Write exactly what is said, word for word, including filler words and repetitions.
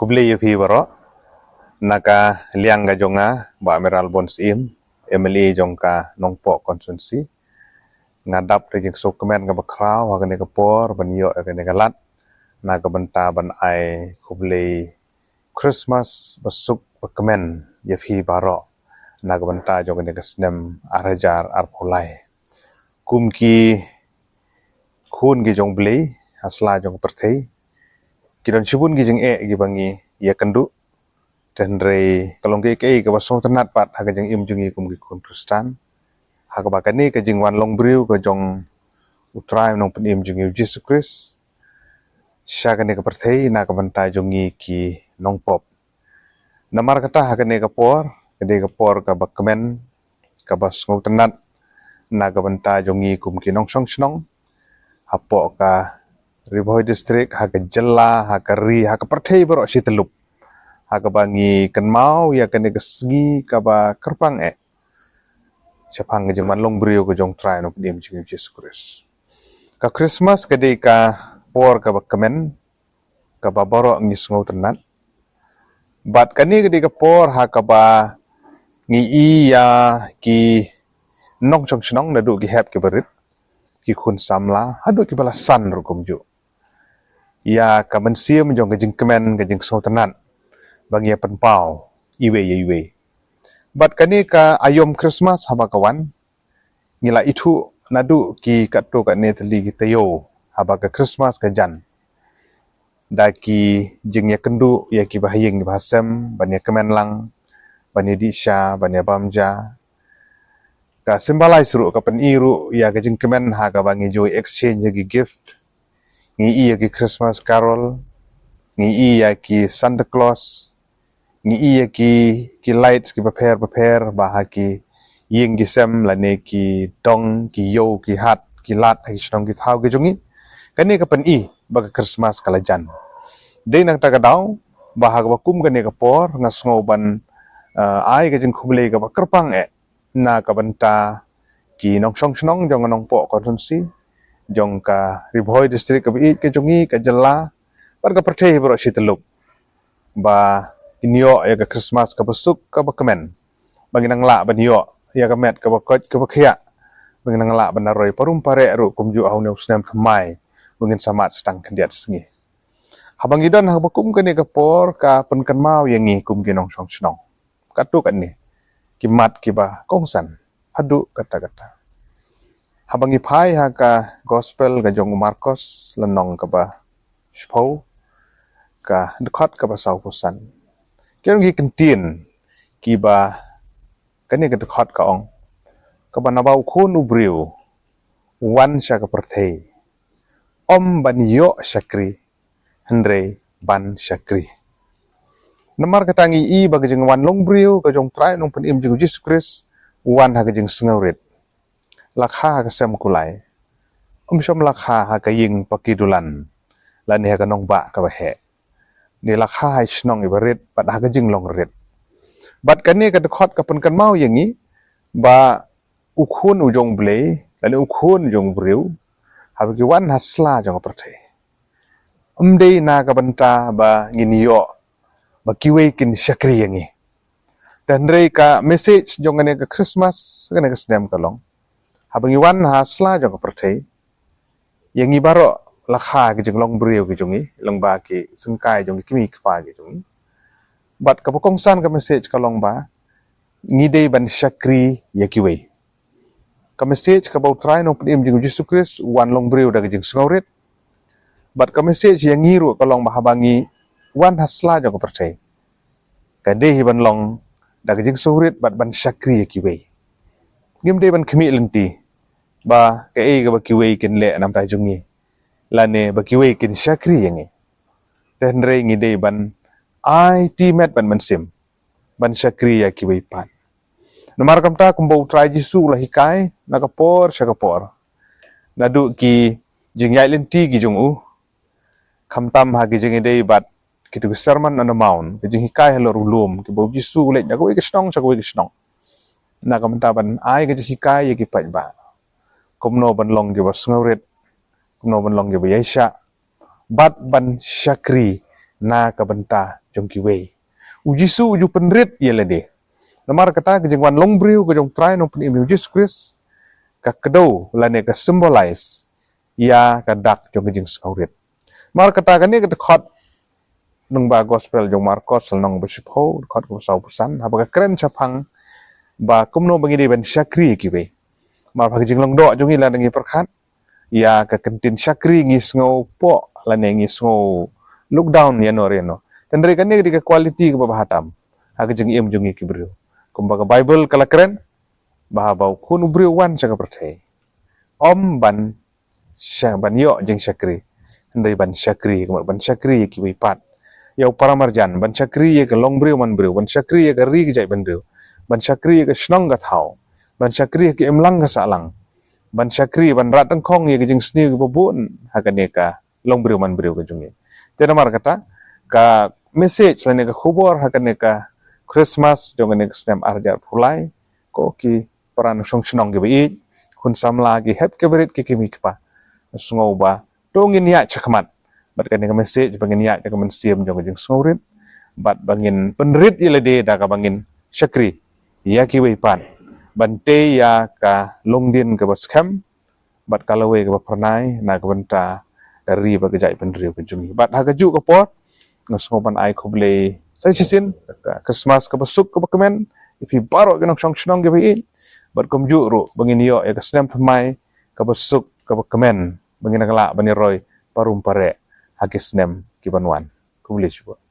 Khublei ïa phi baroh. Na ka liang ka jong nga, Bah Amiral Bon Syiem, M L A jong ka Nongpoh Constituency, nga dap da ka jingsngewkmen kaba khraw ha kane ka por ban ïoh ïa kane ka lad na ka bynta ban ai khublei Christmas basuk bakmen ïa phi baroh na ka bynta jong kane ka snem ar hajar arphew lai. Kum ki khun ki jong U Blei ha sla jong ka pyrthei, ki don shibun ki jingeh kiba ngi ïakynduh. Hynrei ka long kaei kaei kaba sngewtynnat pat ha ka jingim jong ngi kum ki khun Khristan, ha kaba kane ka jingwan long briew ka jong U Trai Nongpynim jong ngi, U Jisu Khrist, sha kane ka pyrthei na ka bynta jong ngi ki nongpop. Namar kata ha kane ka por, kane ka por kaba kmen, kaba sngewtynnat na ka bynta jong ngi kum ki nongshong shnong hapoh ka Ri Bhoi District, ha ka jylla, ha ka ri, ha ka pyrthei baroh shi tyllup, ha kaba ngi kynmaw ïa kane ka sngi kaba kyrpang eh shaphang ka jingwan long briew ka jong U Trai Nongpynim jong ngi, U Jisu Khrist. Ka Christmas ka dei ka por kaba kmen, kaba baroh ngi sngewtynnat. Bad kane ka dei ka por ha kaba ngi i ïa ki nongshong shnong naduh ki hep kiba rit, ki khun samla haduh kiba la san ruh kumjuh, ïa ka mynsiem jong ka jingkmen, ka jingsngewtynnat ba ngi ïa pynpaw iwei ïa iwei. Bad kane ka aïom Christmas haba ka wan, ngi la ithuh naduh ki katto katne tylli ki taïew haba ka Christmas ka jan, da ki jingïakynduh ïa kiba ha ïing kiba ha sem ban ïakmen lang, ban ïadih sha, ban ïabam ja. Ka symbolize ruh, ka pyni ruh ïa ka jingkmen ha kaba ngi ju exchange ïa ki gift. Ngi i ïa ki Christmas carol, ngi i ïa ki Santa Claus, ngi i ïa ki, ki lights kiba pher bapher ba ha ki ïing ki sem lane ki dong, ki ïew, ki hat, ki lad ha ki shnong ki thaw ki jong ngi. Kane ka pyni ba ka Christmas ka la jan. Dei na kata ka daw ba ha kaba kum kane ka por nga sngew ban, eh, ai ka jingkhublei kaba kyrpang eh na ka bynta ki nongshong shnong jong ka Nongpoh Constituency, jong ka Ri Bhoi District kaba ïeit ka jong ngi, ka jylla bad ka pyrthei baroh shi tyllup, ba ngin ïoh ïa ka Christmas kaba suk kaba kmen, ba ngin nang lah ban ïoh ïa ka met kaba koit kaba khiah, ba ngin nang lah ban naroi parum pareh ruh kumjuh ha une u snem thymmai, ba ngin sa mad tang khyndiat sngi. Haba ngi don ha kaba kum kane ka por, ka pynkynmaw ïa ngi kum ki nongshong shnong katto katne ki mat kiba kongsan haduh katta katta. Haba ngi phai ha ka Gospel ka jong u Markos, lynnong kaba shiphew, ka dkhot kaba sawphew san, ki ong ki kyntien kiba, kane ka dkhot ka ong, kaba naba U Khun u briew u wan sha ka pyrthei, ym ban ïoh shakri, hynrei ban shakri. Namar kata ngi i ba ka jingwan long briew ka jong U Trai Nongpynim jong ngi, U Jisu Khrist, u wan ha ka jingsngewrit. La kha ha ka sem kulai. Um shym la kha ha ka ïing paki dulan lane ha ka nongbah kaba heh. Ne la kha ha i shnong iba rit bad ha ka jinglong rit. Bad kane ka dkhot ka pynkynmaw ïa ngi ba U Khun u jong U Blei lane U Khun u jong u briew, haba ki wan ha sla jong ka pyrthei, ym dei na ka bynta ba ngin ïoh ba kiwei kin shakri ïa ngi. Hynrei ka message jong kane ka Christmas, kane ka snem ka long, haba ngi wan ha sla jong ka pyrthei, ïa ngi baroh la kha ki jinglong briew ki jong ngi, lyngba ki syngkai jong ki kmie kpa ki jong ngi. Bad kaba kongsan ka message ka long ba ngi dei ban shakri ïa kiwei. Ka message kaba U Trai Nongpynim jong ngi, U Jisu Khrist, u wan long briew da ka jingsngewrit. Bad ka message ïa ngi ruh ka long ba haba ngi wan ha sla jong ka pyrthei, ka dei hi ban long da ka jingsngewrit bad ban shakri ïa kiwei. Ngim dei ban khmih lynti ba kaei kaba kiwei kin leh namar jong ngi, lane ba kiwei kin shakri ïa ngi. Hynrei ngi dei ban aiti met bad mynsiem ban shakri ïa kiwei pat. Namar kumta, kumba U Trai Jisu u la hikai na ka por sha ka por, naduh ki jingïaid lynti ki jong u, khamtam ha ki jingïadei bad kito ki Sermon on the Mount, ki jinghikai halor u lum, kiba U Jisu u leit na kawei ka shnong sha kawei ka shnong, na ka bynta ban ai ka jinghikai ïa ki paidbah kumno ban long kiba sngewrit, kumno ban long kiba ïaishah, bad ban shakri na ka bynta jong kiwei. U Jisu u ju pynrit ïa lade. Namar kata ka jingwan long briew ka jong Trai Nongpynim ïa u Jisu Khrist ka kdew lane ka symbolize ïa ka dak jong ka jingsngewrit. Namar kata kane ka dkhot nongba gospel jong Markos lynnong ba shiphew, dkhot kaba saw phew san, haba ka kren shaphang ba kumno ba ngi dei ban shakri ïa kiwei. Namar ha ka jinglong doh jong ngi lada ngi pyrkhat ïa ka kyntien shakri ngi sngew poh lane ngi sngew look down ïa no re no. Hynrei kane ka dei ka quality kaba bha tam ha ka jingim jong ngi ki briew. Kumba ka Bible ka la kren ba haba u Khun u briew wan sha ka pyrthei, ym ban sha ban ïoh jingshakri, hynrei ban shakri, kumba ban shakri ïa kiwei pat, ïa u paramarjan, ban shakri ïa ka long briew man briew, ban shakri ïa ka ri ka jaitbynriew, ban shakri ïa ka shnong ka thaw, ban shakri ïa ka imlang ka sahlang, ban shakri ban rat tyngkhong ïa ka jingsniew kiba bun ha kane ka long briew man briew ka jong ngi. Te namar kata ka message lane ka khubor ha kane ka Christmas jong kane ka snem ar hajar arphew lai, ko ki para nongshong shnong kiba ïeit, khun samla, ki hep ki barit, ki kmie ki kpa, sngew ba to ngin ïaid shakhmat bad kane ka message ba ngin ïaid da ka mynsiem jong ka jingsngewrit bad ba ngin pynrit ïa lade da kaba ngin shakri ïa kiwei pat ban tei ïa ka longdien kaba skhem bad ka lawei kaba phyrnai na ka bynta ka ri bad ka jaitbynriew ka jong ngi. Bad ha kajuh ka por nga sngew ban ai khublei sa shisien ka Christmas kaba suk kaba kmen ïa phi baroh ki nongshong shnong kiba ïeit, bad kumjuh ruh ba ngin ïoh ïa ka snem thymmai kaba suk kaba kmen, ba ngin nang lah ban ïaroi parum pareh ha ki snem kiban wan. Khublei shibun.